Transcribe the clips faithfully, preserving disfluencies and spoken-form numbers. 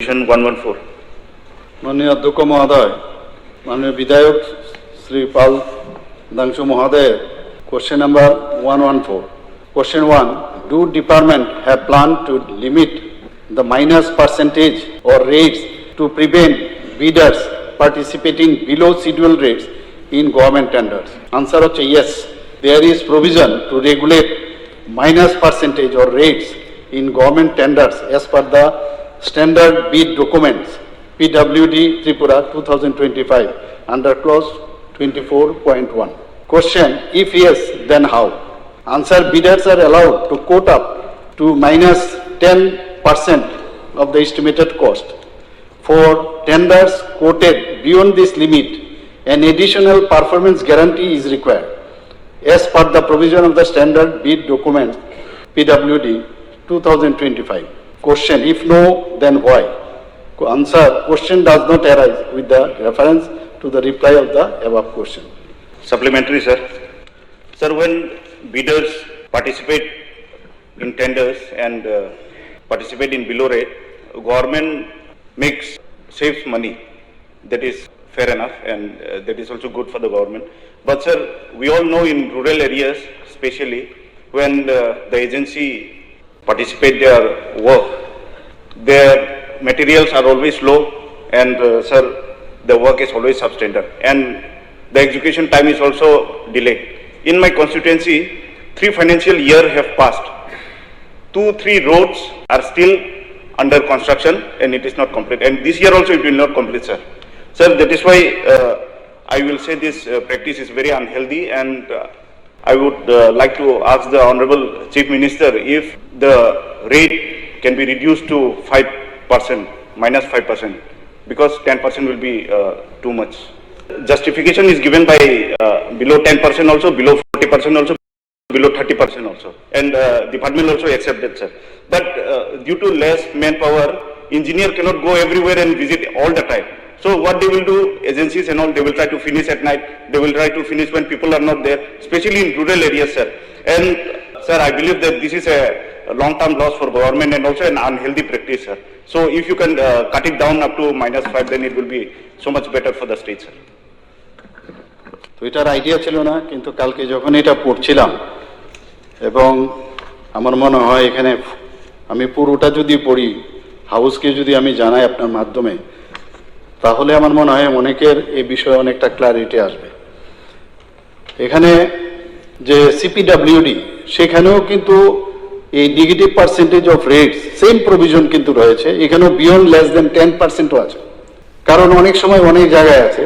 Resolution one one four. মাননীয় অধ্যক্ষ মহোদয়, মাননীয় বিধায়ক শ্রী পাল দাংশু মহোদয়, question number one one four. Question one, do department have plan to limit the minus percentage or rates to prevent bidders participating below scheduled rates in government tenders? Answer হচ্ছে yes, there is provision to regulate minus percentage or rates in government tenders as per the standard bid documents, P W D Tripura two thousand twenty-five, under clause twenty-four point one. Question, if yes, then how? Answer, bidders are allowed to quote up to minus ten percent of the estimated cost. For tenders quoted beyond this limit, an additional performance guarantee is required as per the provision of the standard bid document, P W D two thousand twenty-five. Question, if no, then why? Qu-, answer, question does not arise with the reference to the reply of the above question. Supplementary, sir. Sir, when bidders participate in tenders and, uh, participate in below rate, government makes, saves money. That is fair enough, and, uh, that is also good for the government. But sir, we all know in rural areas, specially when, uh, the agency participate their work, their materials are always low, and, uh, sir, the work is always substandard, and the execution time is also delayed. In my constituency, three financial year have passed. Two, three roads are still under construction and it is not complete. And this year also it will not complete, sir. Sir, that is why, uh, I will say this, uh, practice is very unhealthy, and, uh, I would, uh, like to ask the Honorable Chief Minister if the rate can be reduced to five percent, minus five percent, because ten percent will be, uh, too much. Justification is given by, uh, below ten percent also, below forty percent also, below thirty percent also, and, uh, department also accepted, sir. But, uh, due to less manpower, engineer cannot go everywhere and visit all the time. So what they will do, agencies and all, they will try to finish at night, they will try to finish when people are not there, especially in rural areas, sir. And, sir, I believe that this is a long-term loss for government and also an unhealthy practice, sir. So if you can, uh, cut it down up to minus five, then it will be so much better for the state, sir. তো এটার আইডিয়া ছিল না, কিন্তু কালকে যখন এটা পড়ছিলাম এবং আমার মনে হয় এখানে আমি পুরোটা যদি পড়ি, হাউসকে যদি আমি জানাই আপনার মাধ্যমে, তাহলে আমার মনে হয় অনেকের এই বিষয়ে অনেকটা ক্ল্যারিটি আসবে। এখানে যে সিপিডাব্লিউডি, সেখানেও কিন্তু এই negative percentage of rates, same provision কিন্তু রয়েছে, এখানেও বিয়ন্ড লেস দেন টেন পার্সেন্টও আছে। কারণ অনেক সময় অনেক জায়গায় আছে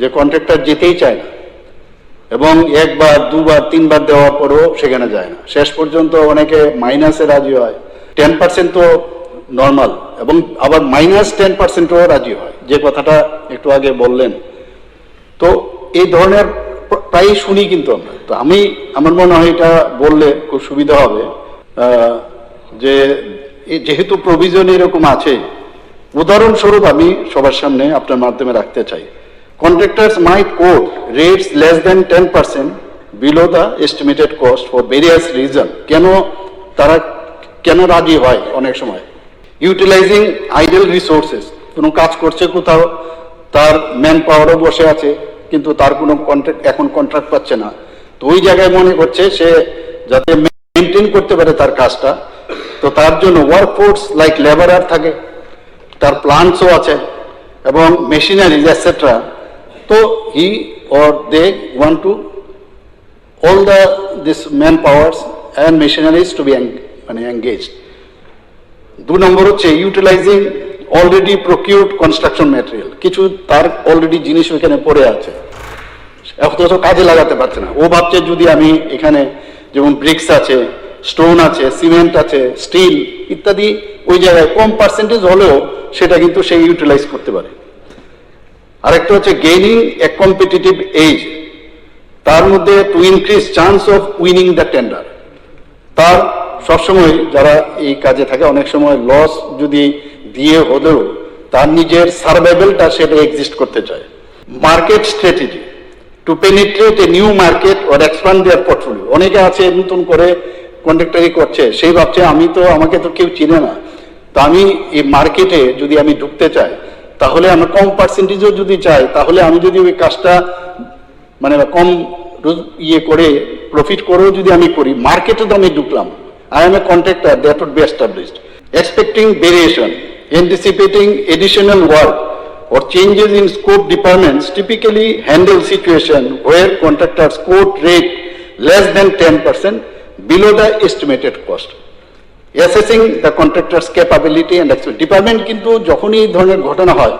যে কন্ট্রাক্টর যেতেই চায় না, এবং একবার, দুবার, তিনবার দেওয়ার পরেও সেখানে যায় না। শেষ পর্যন্ত অনেকে মাইনাসে রাজি হয়। টেন পার্সেন্ট তো নর্মাল, এবং আবার মাইনাস টেন পার্সেন্টও রাজি হয়, যে কথাটা একটু আগে বললেন। তো এই ধরনের প্র-, প্রায়ই শুনি কিন্তু আমরা। তো আমি, আমার মনে হয় এটা বললে খুব সুবিধা হবে, আহ, যে এই যেহেতু প্রভিশন এরকম আছে, উদাহরণস্বরূপ আমি সবার সামনে আপনার মাধ্যমে রাখতে চাই, contractors might quote rates less than ten percent below the estimated cost for various reason. কেন তারা, কেন রাজি হয় অনেক সময়? ইউটিলাইজিং আইডল রিসোর্সেস, কোনো কাজ করছে কোথাও, তার ম্যান পাওয়ারও বসে আছে, কিন্তু তার কোনো কন্ট্রাক্ট, এখন কন্ট্রাক্ট পাচ্ছে না। তো ওই জায়গায় মনে করছে সে যাতে মেনটেন করতে পারে তার কাজটা, তো তার জন্য ওয়ার্কফোর্স লাইক লেবারার থাকে, তার প্লান্টসও আছে এবং মেশিনারিজ এটসেট্রা। তো he or they want to all the this manpowers and machineries to be en-, মানে এঙ্গেজড। দু নম্বর হচ্ছে ইউটিলাইজিং অলরেডি প্রকিউরড কনস্ট্রাকশন ম্যাটেরিয়াল, কিছু তার অলরেডি জিনিস ওইখানে পড়ে আছে, অথচ কাজে লাগাতে পারছে না। ও ভাবছে যদি আমি এখানে যেমন ব্রিক্স আছে, স্টোন আছে, সিমেন্ট আছে, স্টিল ইত্যাদি ওই জায়গায় কম পার্সেন্টেজ হলেও সেটা কিন্তু সে ইউটিলাইজ করতে পারে। আরেকটা হচ্ছে গেইনিং এ কম্পিটিটিভ এজ, তার মধ্যে to increase chance of winning the tender. তার সবসময় যারা এই কাজে থাকে, অনেক সময় লস যদি দিয়ে হলেও তার নিজের সার্ভাইভালটা সেটা এক্সিস্ট করতে চায়। Market strategy, to penetrate a new market or expand their portfolio. অনেকে আছে নতুন করে কন্ট্রাক্টরি করছে, সেই ভাবছে আমি তো, আমাকে তো কেউ চিনে না, তো আমি এই মার্কেটে যদি আমি ঢুকতে চাই, তাহলে আমরা কম পার্সেন্টেজও যদি চাই, তাহলে আমি যদি ওই কাজটা মানে কম রোজ-, ইয়ে করে, প্রফিট করেও যদি আমি করি, মার্কেটে তো আমি ঢুকলাম, I am a contractor, that would be established. Expecting variation, anticipating additional work or changes in scope, departments typically handle situation where contractors quote rate less than ten percent below the estimated cost. Assessing the contractor's capability and experience. Department কিন্তু যখনই এই ধরনের ঘটনা হয়,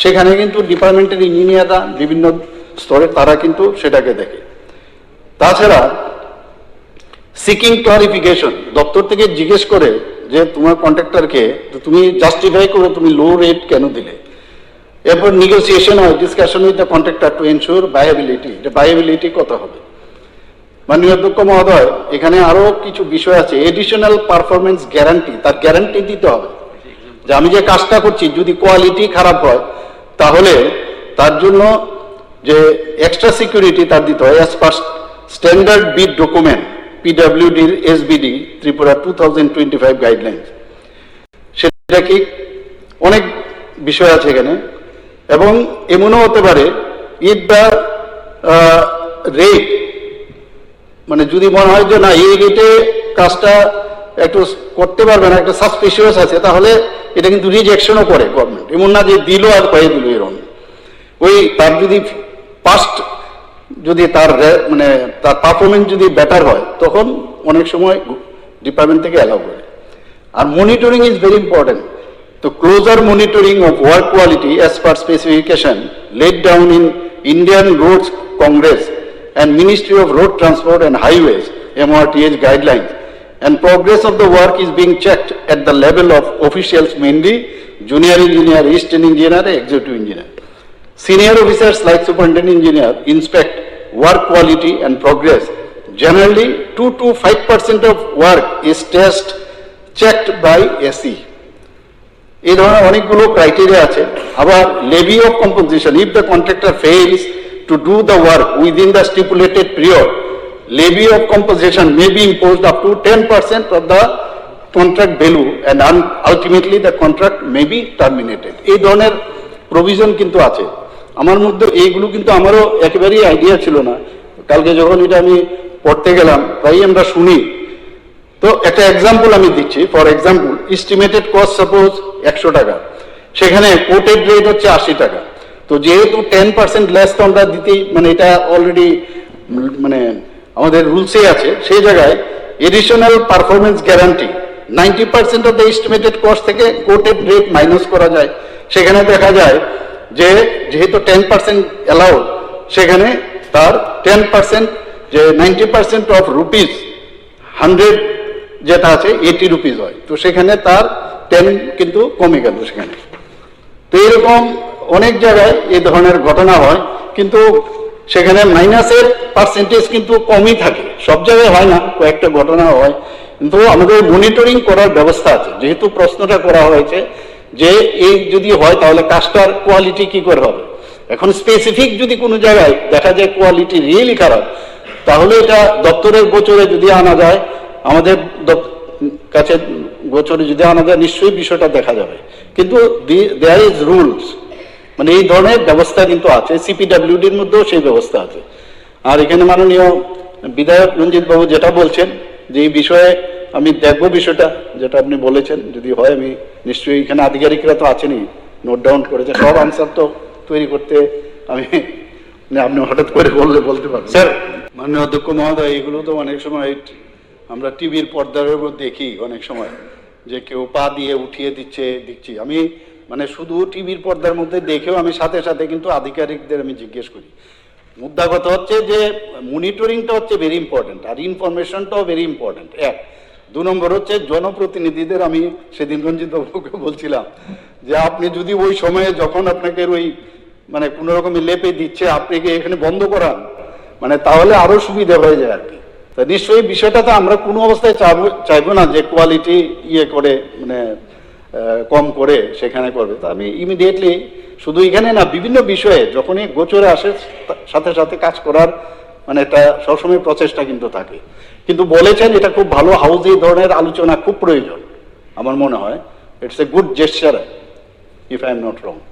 সেখানে কিন্তু ডিপার্টমেন্টের ইঞ্জিনিয়াররা বিভিন্ন স্তরে তারা কিন্তু সেটাকে দেখে। তাছাড়া সিকিং ক্লারিফিকেশন, দপ্তর থেকে জিজ্ঞেস করে যে তোমার কন্ট্রাক্টরকে, তো তুমি জাস্টিফাই করো তুমি লো রেট কেন দিলে। এরপর নেগোসিয়েশন হয়, discussion with the contractor to ensure viability, এটা ভায়াবিলিটি কত হবে। মাননীয় অধ্যক্ষ মহোদয়, এখানে আরো কিছু বিষয় আছে, এডিশনাল পারফরম্যান্স গ্যারান্টি, তার গ্যারান্টি দিতে হবে যে আমি যে কাজটা করছি যদি কোয়ালিটি খারাপ হয়, তাহলে তার জন্য যে এক্সট্রা সিকিউরিটি তার দিতে হয়, as per standard bid document, পিডাব্লিউডির SBD, Tripura two thousand twenty five guidelines. সেটা কি, অনেক বিষয় আছে এখানে। এবং এমনও হতে পারে, ইফ দ্য রেট, মানে যদি মনে হয় যে না, এই রেটে কাজটা একটু করতে পারবে না, একটা সাসপিশিয়াস আছে, তাহলে এটা কিন্তু রিজেকশনও করে গভর্নমেন্ট। এমন না যে দিল আর পাইয়ে দিল, এরকম। ওই তার যদি পাস্ট, যদি তার রে-, মানে তার পারফরমেন্স যদি বেটার হয়, তখন অনেক সময় ডিপার্টমেন্ট থেকে অ্যালাউ করে। আর মনিটরিং ইজ ভেরি ইম্পর্টেন্ট। তো closer monitoring of work quality as per specification laid down in Indian roads congress and ministry of road transport and highways, MRTH guidelines, and progress of the work is being checked at the level of officials, mainly junior engineer, assistant engineer, executive engineer. Senior officers like superintendent engineer inspect work quality and progress. Generally, two to five percent of work is test checked by AC. এই ধরনের অনেকগুলো ক্রাইটেরিয়া আছে। আবার levy of compensation, if the contractor fails to do the work within the stipulated period, levy of compensation may be imposed up to ten percent of the contract value and un-, ultimately the contract may be terminated. এই ধরনের প্রভিশন কিন্তু আছে। আমার মধ্যে এইগুলো কিন্তু আমারও একেবারেই আইডিয়া ছিল না। কালকে যখন এটা আমি পড়তে গেলাম, প্রায়ই আমরা শুনি। তো একটা এক্সাম্পল আমি দিচ্ছি। For example, estimated cost suppose একশো টাকা, সেখানে কোটেড রেট হচ্ছে আশি টাকা। তো যেহেতু টেন পার্সেন্ট লেস তো আমরা দিতেই, মানে এটা অলরেডি মানে আমাদের রুলসেই আছে, সেই জায়গায় additional performance guarantee ninety percent of the estimated cost থেকে কোটেড রেট মাইনাস করা যায়। সেখানে দেখা যায় যে যেহেতু টেন পার্সেন্ট অ্যালাউড, সেখানে তার টেন পার্সেন্ট, যে ninety percent of rupees hundred যেটা আছে, এইটি রুপিস হয়, তো সেখানে তার টেন কিন্তু কমে গেল সেখানে। তো এরকম অনেক জায়গায় এই ধরনের ঘটনা হয়, কিন্তু সেখানে মাইনাসের পার্সেন্টেজ কিন্তু কমই থাকে, সব জায়গায় হয় না, কয়েকটা ঘটনা হয়। কিন্তু আমাদের মনিটরিং করার ব্যবস্থা আছে, যেহেতু প্রশ্নটা করা হয়েছে যে এই যদি হয় তাহলে কাজটার কোয়ালিটি কি করে হবে। এখন স্পেসিফিক যদি কোনো জায়গায় দেখা যায় কোয়ালিটি রিয়েলি খারাপ, তাহলে এটা দপ্তরের গোচরে যদি আনা যায়, আমাদের দপ-, কাছে গোচরে যদি আনা যায়, নিশ্চয়ই বিষয়টা দেখা যাবে। কিন্তু দেয়ার ইজ রুলস, মানে এই ধরনের ব্যবস্থা কিন্তু আছে, সিপিডাব্লিউডির মধ্যেও সেই ব্যবস্থা আছে। আর এখানে মাননীয় বিধায়ক রঞ্জিত বাবু যেটা বলছেন যে এই বিষয়ে আমি দেখব, বিষয়টা যেটা আপনি বলেছেন, যদি হয় আমি নিশ্চয়ই, এখানে আধিকারিকরা তো আছেনই, নোট ডাউন করেছে, সব আনসার তো তৈরি করতে আমি, মানে আপনি হঠাৎ করে বললে বলতে পারবেন। স্যার। মাননীয় অধ্যক্ষ মহোদয়, এগুলো তো অনেক সময় আমরা টিভির পর্দার উপর দেখি, অনেক সময় যে কেউ পা দিয়ে উঠিয়ে দিচ্ছে, দেখছি আমি, মানে শুধু টিভির পর্দার মধ্যে দেখেও আমি সাথে সাথে কিন্তু আধিকারিকদের আমি জিজ্ঞেস করি। মুদ্রা কথা হচ্ছে যে মনিটরিংটা হচ্ছে ভেরি ইম্পর্টেন্ট, আর ইনফরমেশনটাও ভেরি ইম্পর্টেন্ট, এক। দু নম্বর হচ্ছে জনপ্রতিনিধিদের, আমি সেদিন রঞ্জিত বাবুকে বলছিলাম যে আপনি যদি ওই সময়ে যখন আপনাকে ওই মানে কোনো রকমে লেপে দিচ্ছে, আপনি কি এখানে বন্ধ করান, মানে তাহলে আরো সুবিধা হয়ে যায় আর কি। তা নিশ্চয়ই বিষয়টা তো আমরা কোনো অবস্থায় চাবো, চাইবো না যে কোয়ালিটি ইয়ে করে, মানে আহ, কম করে সেখানে করবে। তো আমি ইমিডিয়েটলি শুধু এখানে না, বিভিন্ন বিষয়ে যখনই গোচরে আসে, তা-, সাথে সাথে কাজ করার মানে একটা সবসময় প্রচেষ্টা কিন্তু থাকে। কিন্তু বলেছেন এটা খুব ভালো হাউস, এই ধরনের আলোচনা খুব প্রয়োজন আমার মনে হয়। It's a good gesture, if I am not wrong.